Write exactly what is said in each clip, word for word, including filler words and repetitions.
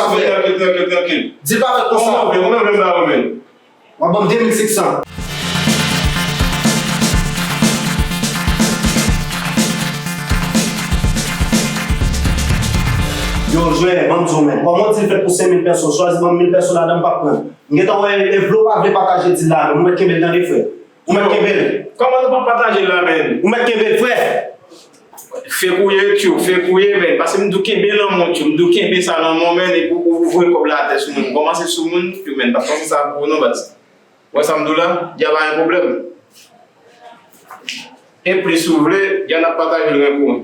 Trankil, trankil, trankil. Di l pa fèt konsa. Ou move, ou move m ba ou menm. W ap ban m de mil senk san. Yo, jwè, ban m di w, men. Kòman w di l fèt pou senk mil pèso, chwazi ban m mil pèso ladan, m p ap pran. M gentan wè, e vle w pa vle pataje dil la, men ou mèt kenbe l tande, frè. Ou mèt kenbe l. Kòman nou p ap pataje l la, men? Ou mèt kenbe l, frè. Fè kouye, tchou, fè kouye, men. Paske m di w kenbe lanmò, tchou. M di w kenbe sa lanmò, men, epi ou, ou voye kòb la atè sou moun. Kòmanse sou moun, tchou, men. Pa t panse sa pou ou, non, baz. Ou wè sa m di w la? Dyab pa gen pwoblèm. E plis si w vle, dyab n ap pataje l renk ou.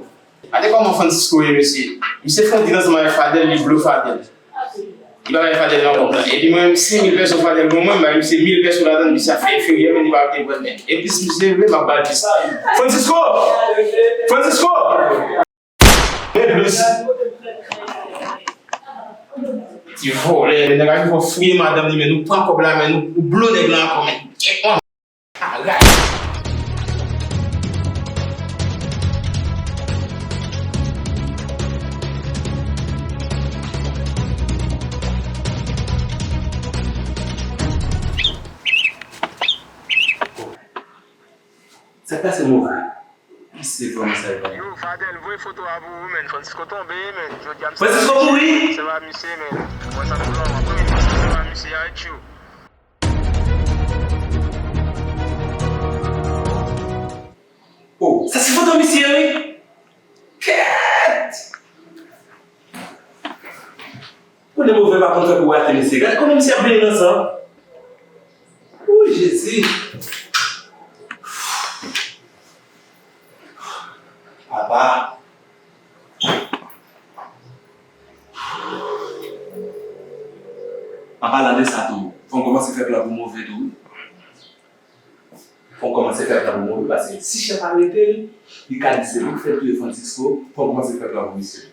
Gade kòman Francisco ye, mesye. Misye fè yon dil ansanm avèk Fadel, li blo Fadel. Li pa bay Fadel nan kòb la. Epi mwen menm, senk mil pèso Fadel ban mwen, m bay misye mil pèso ladan, misye ap fè enferyè, men li pa te pran nèt. Epi si misye vle, m ap ba l plis. Francisco! Francisco! E plis. Ti vòlè, men nèg la vin fè w fouye madanm li, men nou pran kòb la, men nou, nou blo nèg la ankò, men. Alright. Sa k pase move? Misye vrèman sa yo pa. Yo, Fadel, voye foto a pou ou, men. Francisco tonbe, men. Jodi a, misye Francisco mouri? Se pa misye, men. Mwen sa m di w la, mwen premye misye, se pa misye, a tchou. Oh, sa se foto misye, wi. Kèt! Konnen move pa konn fè pou rate misye. Gade kòman misye ap benyen nan san. Wouy, Jezi. Papa. An palan de sa tou, fò n kòmanse fè plan pou move tou, wi. Fò n kòmanse fè plan pou move, paske si chèf arete l, li ka di se li k fè l touye Francisco, fò n kòmanse fè plan pou misye.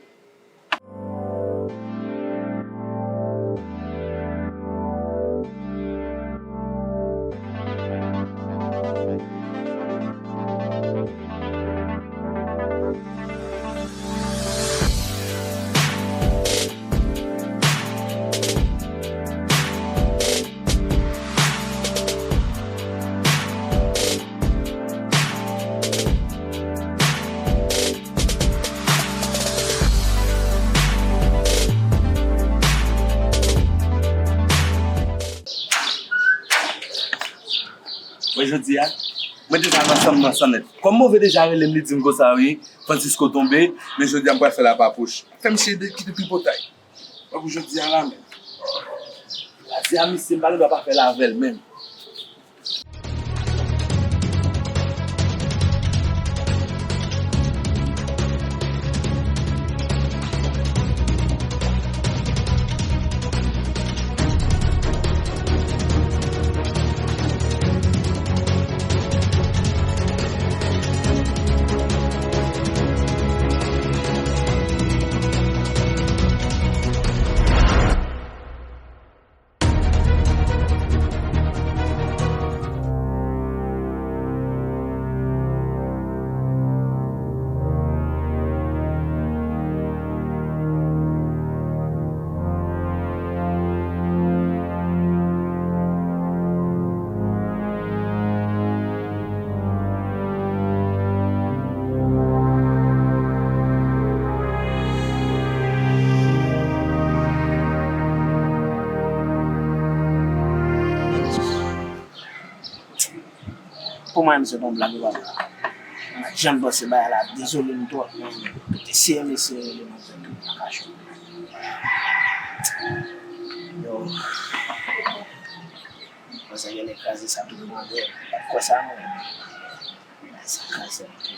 Wè jodi a, mwen deja nan san m nan san nèt. Kòm move deja rele m, li di m konsa, wi, Francisco tonbe, men jodi a m pral fè l a pa poch. Fè misye de- kite tripotay. Tankou jodi a la menm. Jodi a misye m pa gen dwa pa fè l avè l menm. Pou mwen, misye pa yon blag, papa. M pa t janm panse bagay la, dezole m twòp, men. Pete seye mesye rele m anfèt tou, nan kachou. Yo. Panse genlè kraze sa tou pou mwen, vre. M pa t kwè sa, non. Sa kraze m tou.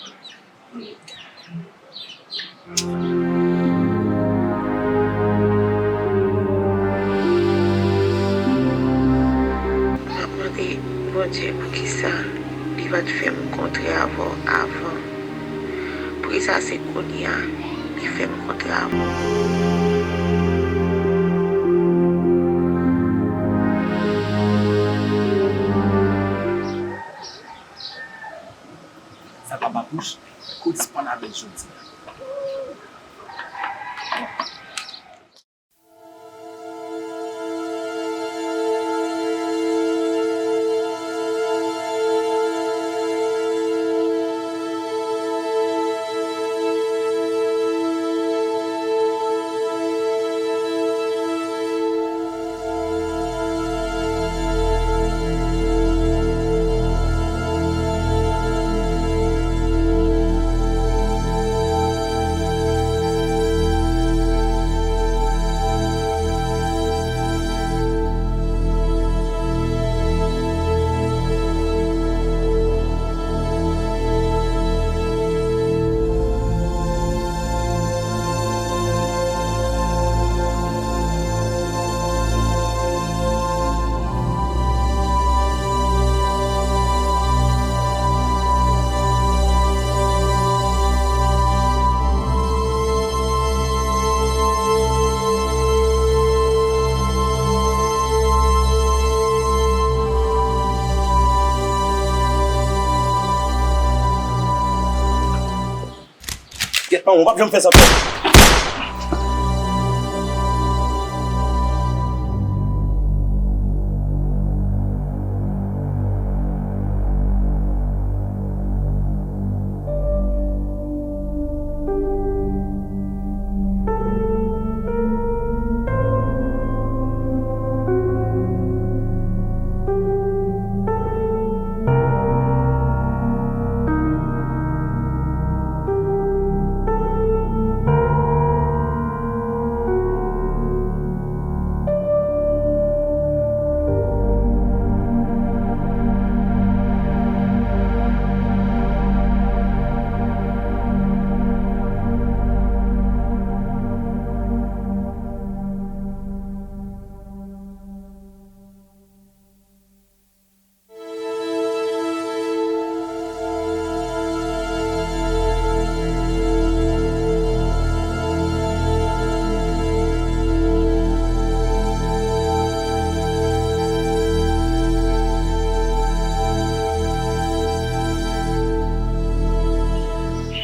M ap mande Bondye poukisa li pa t fè m kontre avè w avan. Poukisa se kounye a li fè m kontre avè w? Sa pa pa bouch, kolisponn avè l jodi a. Ou p ap janm fè sa ankò.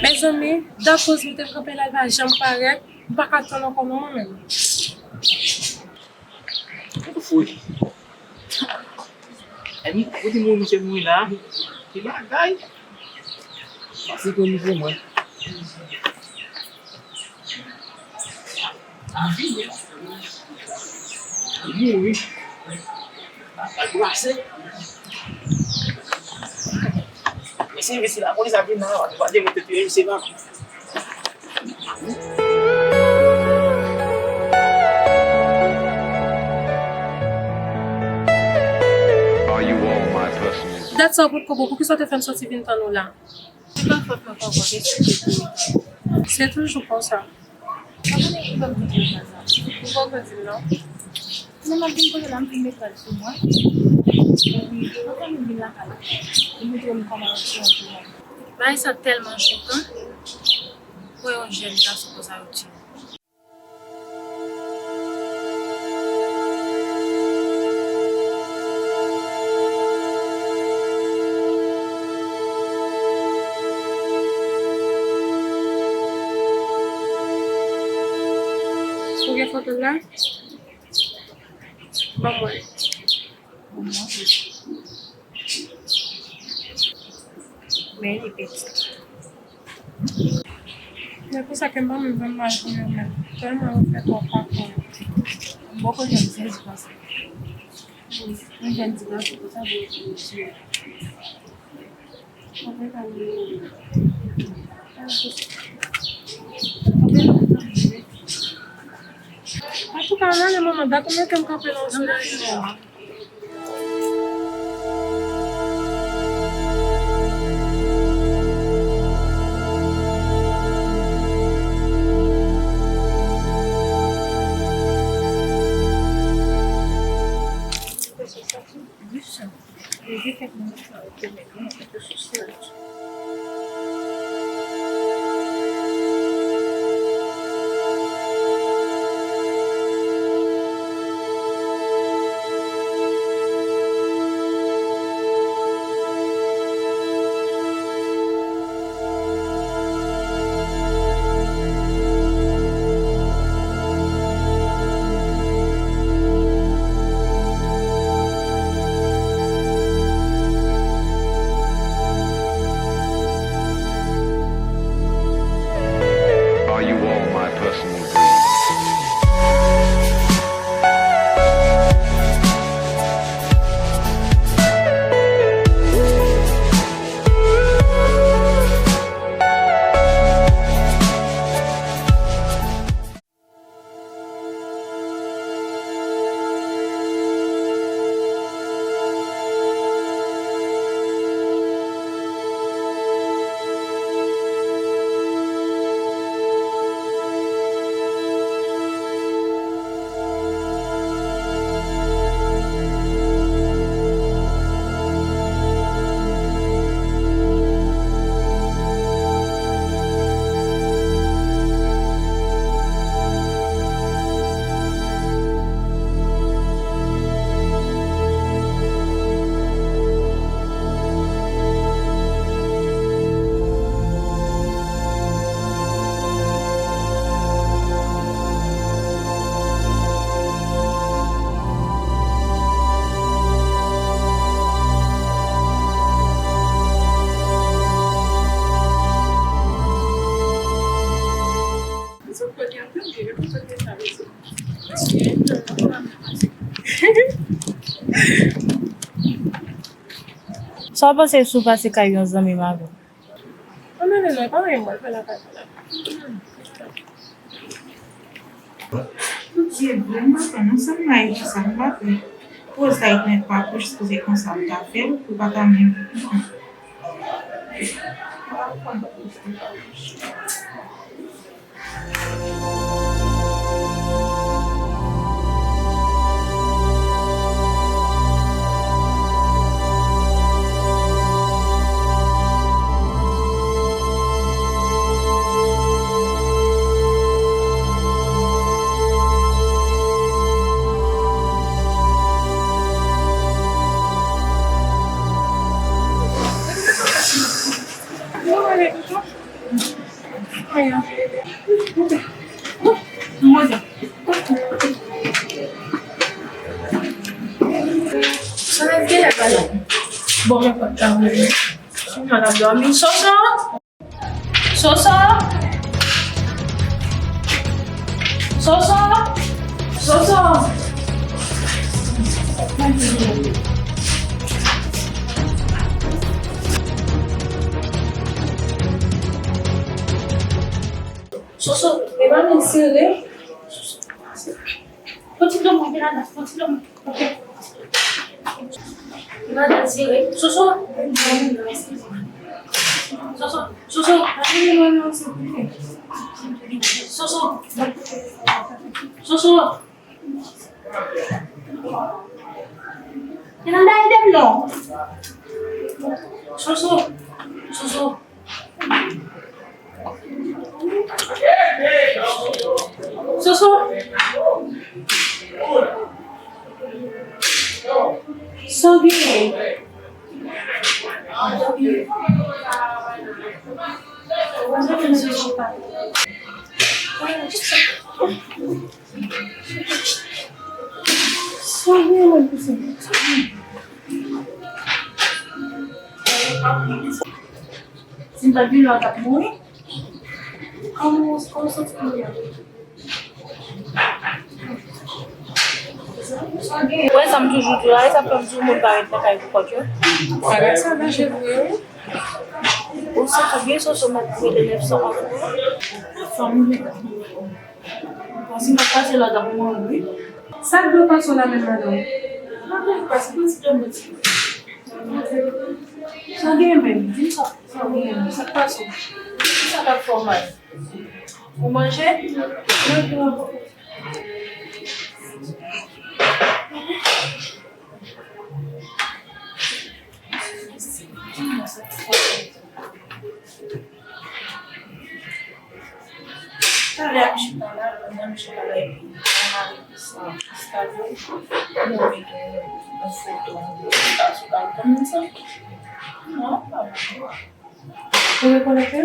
Mezanmi, dat koz m te kanpe la, li pa janm parèt. M pa ka tann ankò non, mwen menm. Ou fou wi. Èmi, kote moun misye mouri la? Ki bagay? Pase pou nou pou mwen. Mouri. Al brase. Mesye, mesye, lapolis ap vin la, nou pa dwe rete touye misye la. Are you all my personal Dat sa w potko bon, poukisa w te fè m soti vin tann ou la? Se pa fòt mwen poko, se sou te tou. Se toujou konsa. Ou pa konnen ki bò m te jwenn sa. Ou poko di m non. Kounye a m ap vin kote la, m fin met rad sou mwen. Epi, anvan m vin lakay la, li montre m kòman yo tiye yon timoun. Bagay sa tèlman chokan. Pou yon jèn gason konsa yo tiye. Ou gen foto l la? Ban m wè. Men li piti. Se pou sa ke m pa menm fè mal pou yo menm. Tèlman yo fè twòp pa pou yo. M poko janm sezi konsa. Yon jèn ti gason konsa pou yo tiye. Antouka, ann ale manman, dat ou mete m kanpe nan solèy non. Sa w panse si w pase kay yon zanmi m avè m? Ann ale non, e pa anyen m pral fè lakay mwen la. Bondye vre, m pa konn non, sa m la ye konsa, m pa fè. Poz la, e mèt pa poz, poze konsa, m ta fè l, ou pa ta menm. Bon, men pòt la ouvè. Sinon, l ap dòmi. Soso! Soso! Soso! Soso! Soso, e pa vin sere. Pran ti dlo mwen, vin ladan, pran ti dlo mwen. Vin ladan, sere. Soso. Soso, Soso. Soso. Soso. Vin ladan, ede m non. Soso. Soso. Soso. Sa w genyen? Sa w genyen, mwen, piti? Si m pa t vin la, w t ap mouri? Kòman w, kòman w santi kounye a? Ou wè sa m toujou di w la, e sa fè m di w moun pa ret nan kay pou kòk yo. Bagay sa danje vre, wi. Ou santi w byen, Soso, mèt mete nèf san ankò. Fanmi, men. Bon, si m pa t pase la, w t ap mouri, wi. Sa k dwe pase w la menm, madanm? Madanm, pase piti dlo mwen ti. Sa w genyen menm? Di m sa, sa w genyen menm? Sa k pase w? Kisa k ap fè w mal? Ou manje? Talè a m chita la, pandan m chita la, epi yon mari ki san eskalye, m wè gen yon foto, yon foto sou balkon, m di, non, pa mwen. Ou rekonèt li?